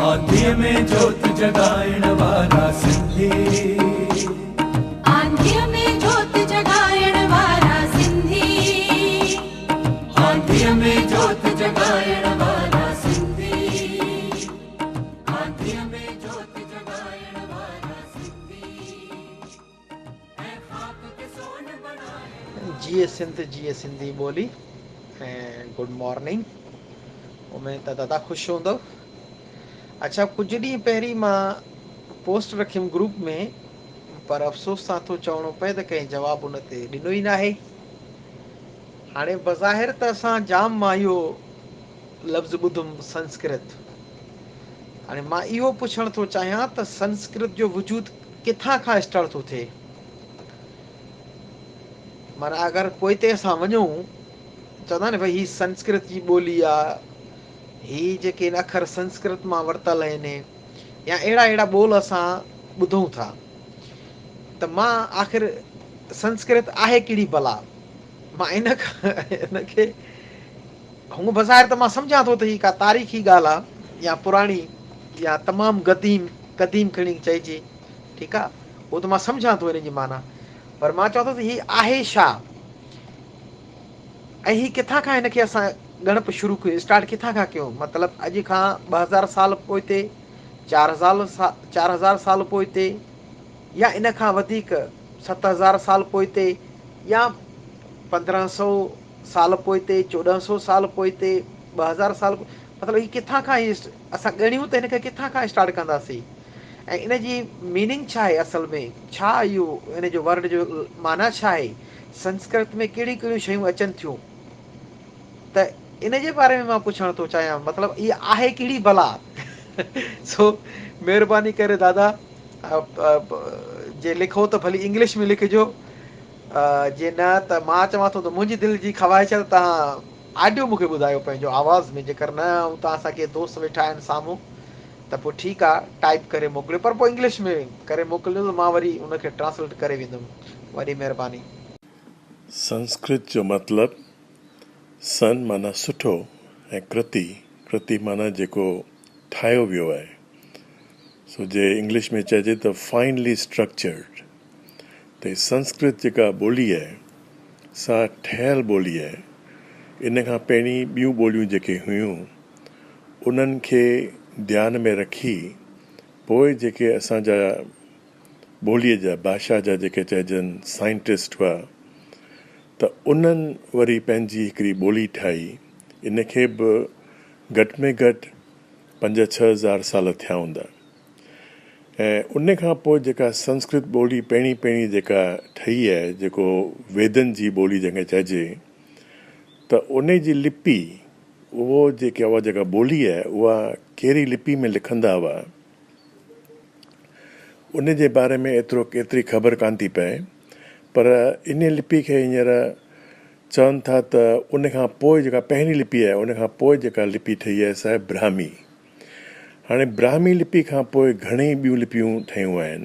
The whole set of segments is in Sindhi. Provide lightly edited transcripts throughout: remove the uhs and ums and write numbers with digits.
آنڌيء ۾ جوت جڳائڻ وارا سنڌي. آنڌيء ۾ جوت جڳائڻ وارا سنڌي. آنڌيء ۾ جوت جڳائڻ وارا سنڌي. آنڌيء ۾ جوت جڳائڻ وارا سنڌي. ۽ خاڪ کي سون بڻائڻ. جيئي سنڌ جيئي سنڌي ٻولي ۽ گڊ مارننگ. اميد ته دادا خوش هوندؤ. اڇا ڪجهه ڏينهن پهرين مان پوسٽ رکيم گروپ ۾ پر افسوس سان ٿو چوڻو پئي ته ڪنهن جواب ان تي ڏنو ئي ناهي. هاڻي بظاهر ته اسان جام مان اهو لفظ ٻڌم سنسڪرت. هاڻي مان اهو پڇڻ ٿو چاهيان ته سنسڪرت جو وجود ڪٿان کان اسٽارٽ ٿو ٿئي؟ معنيٰ اگر پوئتي اسان وڃون چوندا آهن ڀئي هي سنسڪرت جي ٻولي آ، هي جيڪي آهن اکر سنسڪرت مان ورتل آهن يا اهڙا اهڙا ٻول اسان ٻڌون ٿا ته مان آخر سنسڪرت آهي ڪهڙي بلا؟ مان ان ان کي هونء بظاهر ته مان سمجهان ٿو ته هي ڪا تاريخي ڳالهه آ يا پراڻي يا تمام قديم قديم کڻي چئجي ٺيڪ آ اهو ته مان سمجهان ٿو ان جي معنيٰ پر مان چوان ٿو ته هي آهي ڇا؟ ۽ هي ڪٿان کان هن کي اسان ڳڻپ شروع ڪيون اسٽارٽ ڪٿان کان ڪيون مطلب اڄ کان 2000 سال پوئتي 4000 سال پوئتي يا ان کان وڌيڪ 7000 سال پوئتي يا 1500 سال پوئتي 1400 سال پوئتي 2000 سال مطلب هي ڪٿان کان هي اسان ڳڻيون ته هن کي ڪٿان کان اسٽارٽ ڪنداسين ۽ ان جي ميننگ ڇا آهي اصل ۾ ڇا اهو ان جو ورڊ جو معنيٰ ڇا آهي سنسڪرت ۾ ڪهڙيون ڪهڙيون شيون اچن ٿيون ته ان جي باري ۾ مان پڇڻ ٿو چاهيان مطلب اها آهي ڪهڙي بلا سو مهرباني ڪري دادا جي لکو ته ڀلي انگلش ۾ لکجو جي نه ته مان چوان ٿو ته منهنجي دل جي خواهش آهي ته توهان آڊيو مون کي ٻڌايو پنهنجو آواز ۾ جيڪر نه ۽ توهان سان ڪي دوست ويٺا آهن سامهون ته پوء ٺيڪ آ ٽائيپ ڪري موڪليو پر پوء انگلش ۾ ڪري موڪلجو ته مان وري ان کي ٽرانسليٽ ڪري ويندم وڏي مهرباني. سنسڪرت جو مطلب سن معنيٰ سٺو ۽ ڪرتي، ڪرتي معنيٰ جيڪو ٺاهيو ويو آهي. سو جي انگلش ۾ چئجي ته Finely Structured ته هي سنسڪرت جيڪا ٻولي آهي سا ٺهيل ٻولي آهي. ان کان پهرين ٻيون ٻوليون جيڪي هيون انهن کي ڌيان ۾ رکي پوء جيڪي اسان جا ٻوليء جا ڀاشا جا جيڪي چئجن سائنٽسٽ هئا ته انهن وري پنهنجي هڪڙي ٻولي ٺاهي ان کي به گهٽ ۾ گهٽ پنج ڇهه هزار سال ٿيا هوندا ۽ ان کان پوء جيڪا سنسڪرت ٻولي پهرين پهرين جيڪا ٺهي آهي جيڪو ويدن جي ٻولي جنهن کي چئجي ته ان جي لپي اهو جيڪي اها جيڪا ٻولي آهي اها ڪهڙي لپي ۾ لکندا هئا ان جي باري ۾ ايترو ايتري خبر ڪانه ٿي پئي پر ان لپي کي هينئر چون ٿا ته ان کان پوء جيڪا پهرين لپي آهي ان کان پوء جيڪا لپي ٺهي آهي سا آهي براهمي هاڻي براهمي لپي کان پوء گهڻي ٻيون لپيون ٺهيون آهن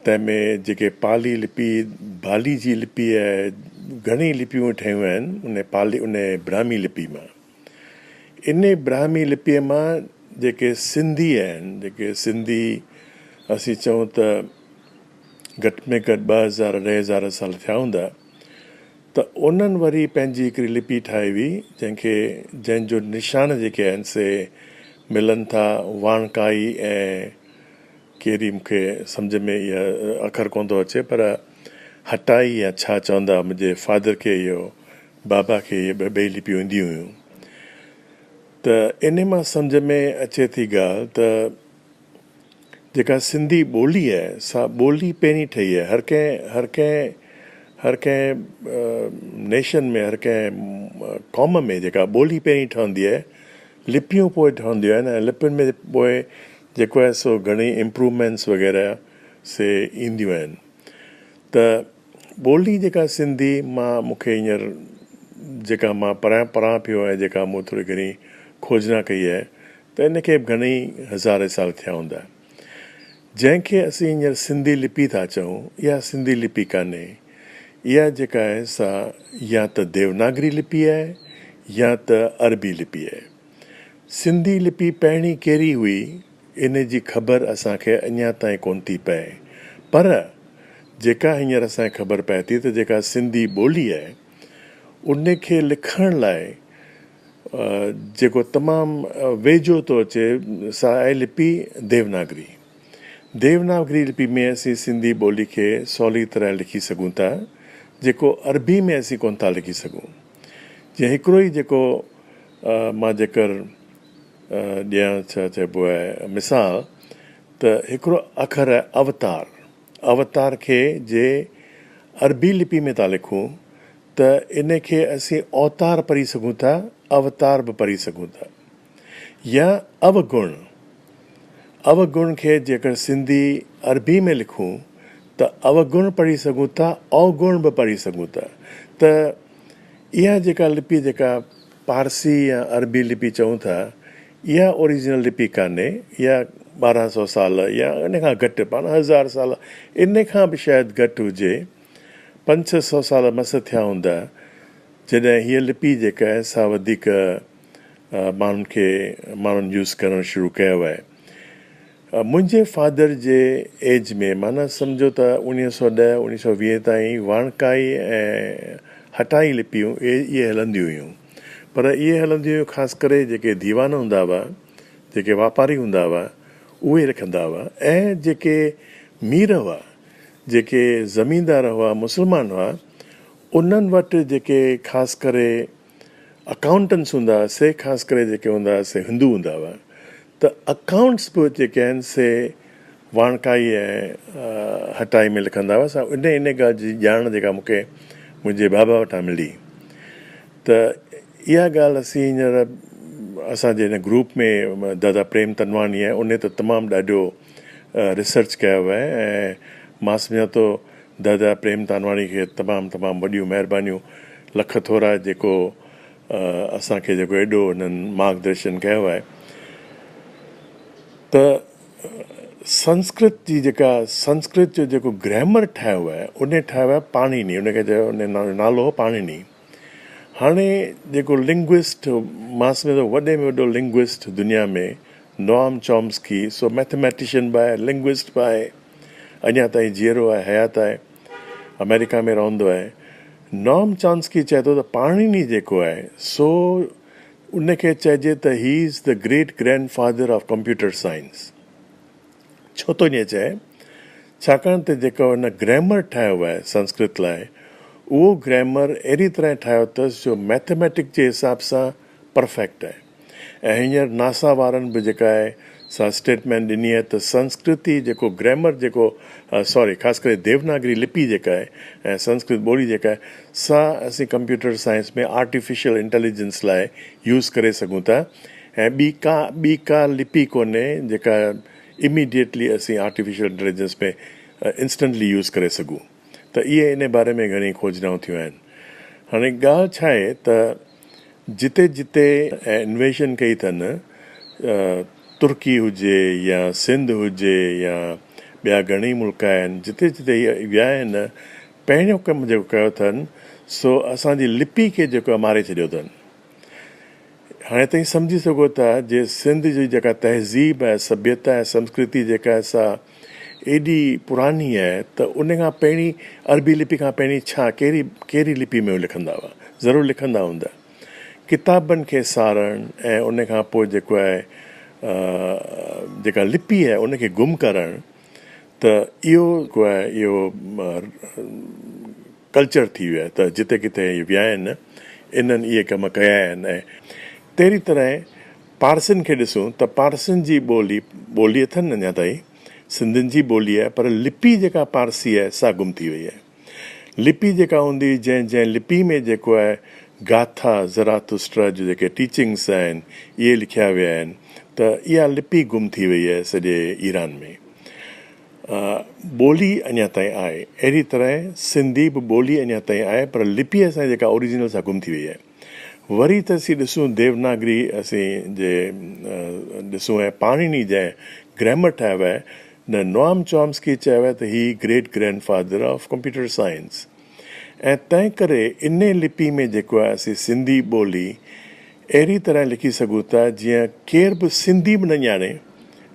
تنهن ۾ جيڪي پالي لپي، بالي جي لپي آهي، گهڻي لپيون ٺهيون آهن ان پالي ان براهمي لپي مان. ان براهمي لپيء مان جيڪي سنڌي آهن، جيڪي سنڌي اسين چئون ته گهٽ ۾ گهٽ 2000 اڍائي هزار سال ٿيا هوندا ته انهن وري پنهنجي هڪڙي لپي ٺاهي هئي جنهن کي جنهن جو نشان جيڪي آهن سي ملن ٿا واڻڪائي ۽ ڪهڙي مون کي سمجهه ۾ اها اکر ڪونه ٿو اچي پر هٽائي يا ڇا چوندا منهنجي فادر کي اهو بابا کي اهي ٻئي لپيون اينديون هيون ته انهي مان سمجهه ۾ اچي ٿي ڳالهه ته جيڪا سنڌي ٻولي آهي سا ٻولي پهرين ٺهي آهي هر ڪنهن هر ڪنهن هر ڪنهن نيشن ۾ هر ڪنهن قوم ۾ جيڪا ٻولي پهرين ٺهندي آهي لپيون پوء ٺهنديون آهن ۽ لپين ۾ پوء جيڪو آهي سو گهڻي امپروومينٽس وغيره سي اينديون آهن ته ٻولي جيڪا سنڌي مان مون کي هينئر جيڪا مان پڙهان پڙهان پيو ۽ جيڪا مون ٿوري گهڻي کوجنا ڪئي آهي ته ان کي به گهڻي هزارين سال ٿيا هوندا جنهن کي اسين هينئر سنڌي لپي ٿا چئون اها سنڌي لپي ڪانهي اها جيڪا آهي سا يا ته ديوناگري لپي آهي يا ته عربي لپي آهي. سنڌي لپي پهرين ڪهڙي هئي ان جي خبر اسان کي اڃا تائين ڪونه ٿي پئي پر جيڪا هينئر اسان کي خبر پئي ٿي ته جيڪا سنڌي ٻولي آهي ان کي لکڻ لاء جيڪو تمام ويجهو ٿو اچي سا آهي لپي ديوناگري. ديوناگري لپي ۾ اسين سنڌي ٻولي کي سولي طرح لکي سگهون ٿا جيڪو عربي ۾ اسين ڪونه ٿا لکي سگهون. جيئن هڪڙو ئي جيڪو مان جيڪر ڏيان ڇا چئبو آهي مثال ته هڪڙو اکر آهي اوتار اوتار کي جي عربي لپي ۾ ٿا لکون ته ان کي اسين اوتار پڙهي سگهون ٿا اوتار به پڙهي سگهون ٿا يا اوگڻ اوگڻ کي جيڪر سنڌي عربي ۾ لکون ته اوگڻ پڙهي سگهون ٿا اوگڻ به پڙهي سگهون ٿا ته اها جيڪا لپي جيڪا پارسي يا عربي لپي چئون ٿا اها اوريجنل لپي ڪانهي اها 12 سو سال يا ان کان گهٽ پاڻ هزار سال ان کان به شايد گهٽ هجي پنج ڇهه سو سال مس ٿيا هوندا جڏهن هيء لپي جيڪا آهي سا وڌيڪ ماڻهن کي ماڻهن يوز ڪرڻ شروع ڪيو آهي. منهنجي فادر جي ايج ۾ معنيٰ سمجهو ته اوڻيهه سو ڏهه اوڻيهه سو ويهه تائين واڻڪائي ۽ هٽائي لپيون اهي هلنديون هيون پر اهي هلنديون هيون خاص ڪري جيڪي ديوان هوندا هئا جيڪي واپاري هوندا هئا اهي لکندا هئا ۽ جيڪي مير هئا جيڪي زميندار هئا مسلمان هئا انهن وٽ جيڪي خاص ڪري اڪائونٽنٽس هوندا هئا سي خاص ڪري جيڪي هوندا هئا سي هندو هوندا هئا ته اڪائونٽس به جيڪي آهن سي واڻڪائي ۽ هٽائي ۾ لکندا هئا سا ان ان ڳالهه جي ڄاڻ جيڪا مون کي منهنجي بابا وٽان ملي ته اها ڳالهه اسين هينئر اسان جي هن گروپ ۾ دادا پريم تنواڻي آهي ان ته تمام ڏاڍو ريسرچ ڪيو آهي ۽ مان سمجهان ٿو دادا پريم تانواڻي کي تمام تمام وڏيون مهربانيون لک ٿورا جيڪو اسان کي جيڪو ايڏو هنن مارگ درشن ڪيو آهي ته سنسڪرت جي جيڪا سنسڪرت جو جيڪو گرامر ٺاهيو آهي ان ٺاهيو آهي پاڻيني ان کي چيو ان جو نالو هو پاڻيني هاڻي جيڪو لنگوسٽ مان سمجهان ٿو وڏي ۾ وڏو لنگوسٽ دنيا ۾ نوام چومسڪي سو ميٿميٽيشن به آهي لنگوسٽ به آهي اڃا تائين جيئرو آهي حيات آهي آمريڪا ۾ رهندو آهي نوم چانسڪي چئي ٿو ته پاڻيني جيڪو آهي سو ان کي چئجي ته he is the great grandfather of computer science ڇو ٿو ائين چئي ڇاڪاڻ ته جيڪو هن گرامر ٺاهيو آهي سنسڪرت لاء اهو گرامر اهڙي طرح ٺاهيو اٿس جو ميٿميٽڪ جي حساب سان پرفيڪٽ آهي ۽ هينئر ناسا وارن به جيڪا آهي سا اسٽيٽمينٽ ڏني آهي ته سنسڪرتي جيڪو گرامر جيڪو سوري خاص ڪري ديوناگري لپي جيڪا آهي ۽ سنسڪرت ٻولي جيڪا آهي سا اسين ڪمپيوٽر سائنس ۾ آرٽيفيشل انٽيليجنس لاء يوز ڪري سگهون ٿا ۽ ٻي ڪا ٻي ڪا لپي ڪونهي جيڪا اميڊيٽلي اسين آرٽيفيشل انٽيليجنس ۾ انسٽنٽلي يوز ڪري سگهون ته اهي ان باري ۾ گهڻي کوجنائون ٿيون آهن هاڻي ڳالهه ڇا آهي ته جتي جتي انويشن ڪئي اٿن ترڪي هجي يا سنڌ هجي يا ٻيا گهڻئي ملڪ آهن جتي جتي هي ويا آهن پهريون ڪم جيڪو ڪيو اٿن سو اسان جي لپي کي جيڪو ماري ڇڏيو اٿن هاڻي تائين سمجهي سگهو ٿا جي سنڌ جي جيڪا تهذيب ۽ سڀيتا ۽ سنسڪرتي جيڪا آهي سا ايڏي پراڻي آهي ته ان کان پهرين عربي لپي کان پهرين ڇا ڪهڙي ڪهڙي لپي ۾ لکندا هئا ضرور لکندا هوندا ڪتابن کي ساڙڻ ۽ ان کان پوء جيڪو آهي جيڪا لپي آهي ان کي گم ڪرڻ ته اهو جيڪو آهي اهو ڪلچر ٿي ويو آهي ته جتي ڪٿي اهي ويا آهن انهن اهي ڪم ڪيا آهن ۽ تهڙي طرح پارسين کي ڏسون ته پارسين جي ٻولي ٻولي اٿن اڃا تائين سنڌين جي ٻولي آهي پر لپي جيڪا پارسي آهي سا گم ٿي وئي آهي لپي جيڪا هوندي هئي جنهن جنهن لپي ۾ جيڪو آهي گاٿا زراتسٽرا جون جيڪي ٽيچنگس آهن اهي لکيا ويا آهن ته اها لپي گم ٿي وئي آهي سڄي ايران ۾ ٻولي اڃا تائين آهي. اهڙي طرح سنڌي به ٻولي اڃا تائين آهي پر لپي اسان جي جيڪا اوريجنل سا گم ٿي وئي آهي. وري ته اسين ڏسون ديوناگري اسين جي ڏسون ۽ پاڻيني جنهن گرامر ٺاهيو آهي نه نوام چومسڪي چيو آهي ته he great grandfather of computer science ۽ تنهن ڪري انهي لپي ۾ جيڪو آهي اسين سنڌي ٻولي اهڙي طرح لکي سگهون ٿا جيئن ڪير به سنڌي به نه ڄاڻي،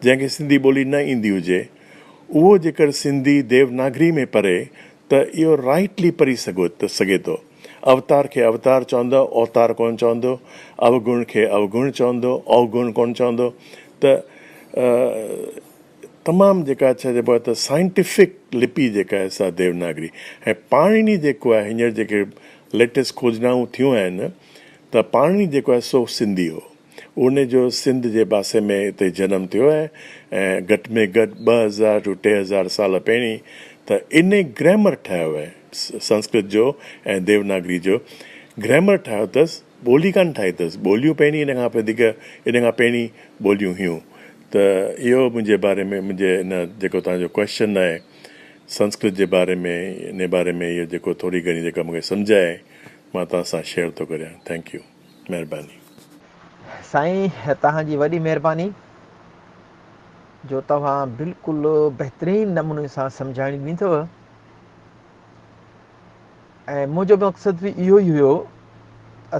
جنهن کي سنڌي ٻولي نه ايندي هجي، اهو جيڪر سنڌي ديوناگري ۾ پڙهي ته اهو رائيٽلي پڙهي سگهو ته سگهي ٿو. اوتار کي اوتار چوندو، اوتار ڪونه چوندو، اوگڻ کي اوگڻ چوندو، اوگڻ ڪونه چوندو ته تمام جيڪا ڇا چئبو آهي ته سائنٽيفڪ لپي جيڪا آهي سا ديوناگري ۽ پاڻني جيڪو آهي هينئر جيڪي ليٽيسٽ کوجنائون ٿيون آهن ته پاڻني جيڪو آهي سو سنڌي هو ان جو سنڌ جي پاسي ۾ اتي جنم ٿيو آهي ۽ گهٽ ۾ گهٽ 2000 ٽو 3000 سال پهرين ته ان گرامر ٺاهيو آهي سنسڪرت جو ۽ ديوناگري جو گرامر ٺاهيو اٿس ٻولي ڪانه ٺاهي اٿس ٻوليون پهرين ان کان وڌيڪ ان کان پهرين ٻوليون هيون ته اهو منهنجي باري ۾ منهنجي ان جيڪو توهان جو ڪويشچن آهي سنسڪرت جي باري ۾ ان باري ۾ اهو جيڪو ٿوري گهڻي جيڪا مونکي سمجهه آهي مان توهان سان شيئر ٿو ڪريان thank you مهرباني. سائين توهان جي وڏي مهرباني جو توهان بلڪل بهترين نموني سان سمجهاڻي ڏني اٿو ۽ منهنجو مقصد به اهو ئي هيو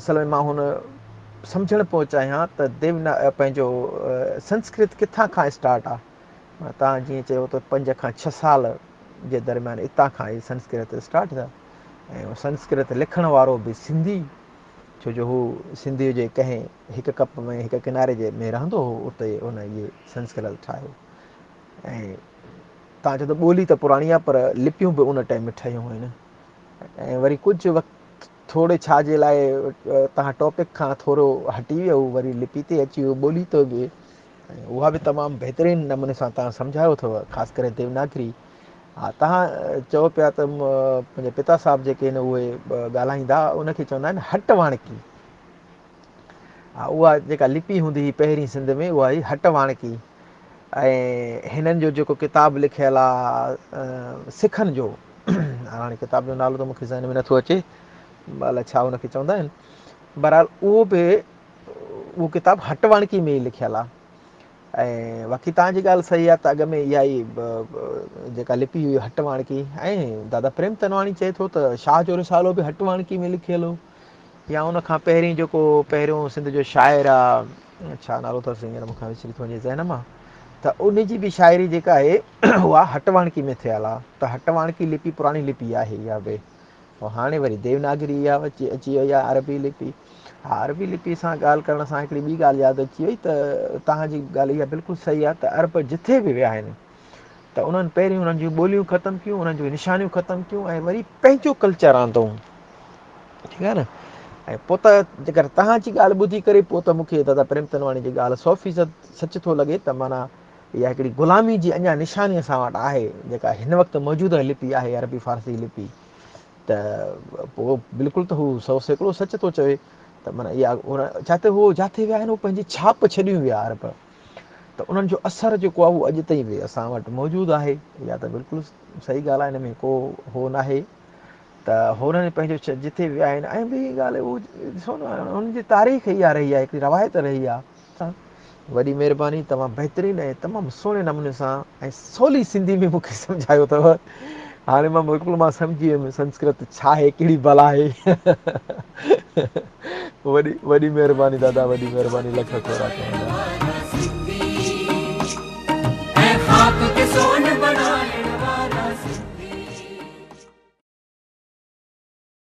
اصل ۾ مان هن سمجهڻ پيو چاهيان ته ديونا پنهنجو سنسڪرت ڪٿان کان اسٽارٽ آ تان جيئن چيو ته 5 کان 6 سال جي درميان اتان کان هي سنسڪرت اسٽارٽ ٿيا ۽ سنسڪرت لکڻ وارو به سنڌي ڇو جو هو سنڌي جي ڪنهن هڪ ڪپ ۾ هڪ ڪناري جي ۾ رهندو هو اتي ان اهي سنسڪرت ٺاهيو ۽ تان چئو ته ٻولي ته پراڻي آهي پر لپيون به ان ٽائيم ۾ ٺهيون آهن ۽ وري ڪجهه وقت ٿوري ڇا جي لاء تان ٽاپڪ کان ٿورو هٽي ويو وري لپي تي اچي ويو ٻولي تي به ۽ اها به تمام بهترين نموني سان تان سمجهايو اٿو خاص ڪري ديوناگري ها تان چئو پيا ته منهنجي پتا صاحب جيڪي آهن اهي ڳالهائيندا ان کي چوندا آهن هٽ واڻڪي ها اها جيڪا لپي هوندي هئي پهرين سنڌ ۾ اها هئي هٽ واڻڪي ۽ هنن جو جيڪو ڪتاب لکيل آ سکن جو هاڻي ڪتاب جو نالو ته مونکي ذهن ۾ نٿو اچي الائي ڇا ان کي چوندا آهن بهرحال اهو به اهو ڪتاب هٽ واڻڪي ۾ ئي لکيل آ ۽ باقي توهان جي ڳالهه صحيح آ ته اڳ ۾ اها ئي جيڪا لپي هئي هٽ واڻڪي ۽ دادا پريم تنواڻي چئي ٿو ته شاهه جو رسالو به هٽ واڻڪي ۾ لکيل هو يا ان کان پهرين جيڪو پهريون سنڌ جو شاعر آ ڇا نالو اٿس هينئر مون کان وسري ٿو وڃي ذهن مان ته ان جي به شاعري جيڪا آهي اها هٽواڻڪي ۾ ٿيل آ ته هٽواڻڪي لپي پراڻي لپي آهي اها به هاڻي وري ديوناگري اها اچي اچي وئي آهي عربي لپي ها عربي لپي سان ڳالهه ڪرڻ سان هڪڙي ٻي ڳالهه ياد اچي وئي ته توهان جي ڳالهه اها بلڪل صحيح آهي ته عرب جٿي به ويا آهن ته انهن پهرين انهن جون ٻوليون ختم ڪيون انهن جون نشانيون ختم ڪيون ۽ وري پنهنجو ڪلچر آندو ٺيڪ آهي نه ۽ پوء ته جيڪر توهان جي ڳالهه ٻڌي ڪري پوء ته مونکي دادا پريم تنواڻي جي ڳالهه 100% سچ ٿو لڳي ته معنيٰ اها هڪڙي غلامي جي اڃا نشاني اسان وٽ آهي جيڪا هن وقت موجوده لپي آهي عربي فارسي لپي ته پوء بلڪل ته هو 100% سچ ٿو چوي ته معنيٰ اها جاتي هو جاتي ويا آهن هو پنهنجي ڇاپ ڇڏيون ويا عرب ته انهن جو اثر جيڪو آهي اهو اڄ تائين به اسان وٽ موجود آهي اها ته بلڪل صحيح ڳالهه آهي ان ۾ ڪو هو ناهي ته هنن پنهنجو جتي ويا آهن ۽ ٻي ڳالهه اهو ڏسو نه انهن جي تاريخ اها رهي آهي هڪڙي روايت رهي آهي وڏي مهرباني تمام بهترين ۽ تمام سهڻي نموني سان ۽ سولي سنڌي ۾ مونکي سمجهايو اٿو هاڻي مان بلڪل مان سمجهي ويم سنسڪرت ڇا آهي ڪهڙي بلا آهي وڏي وڏي مهرباني دادا وڏي مهرباني لک ٿورا توهان جا. ۽ خاڪ کي سون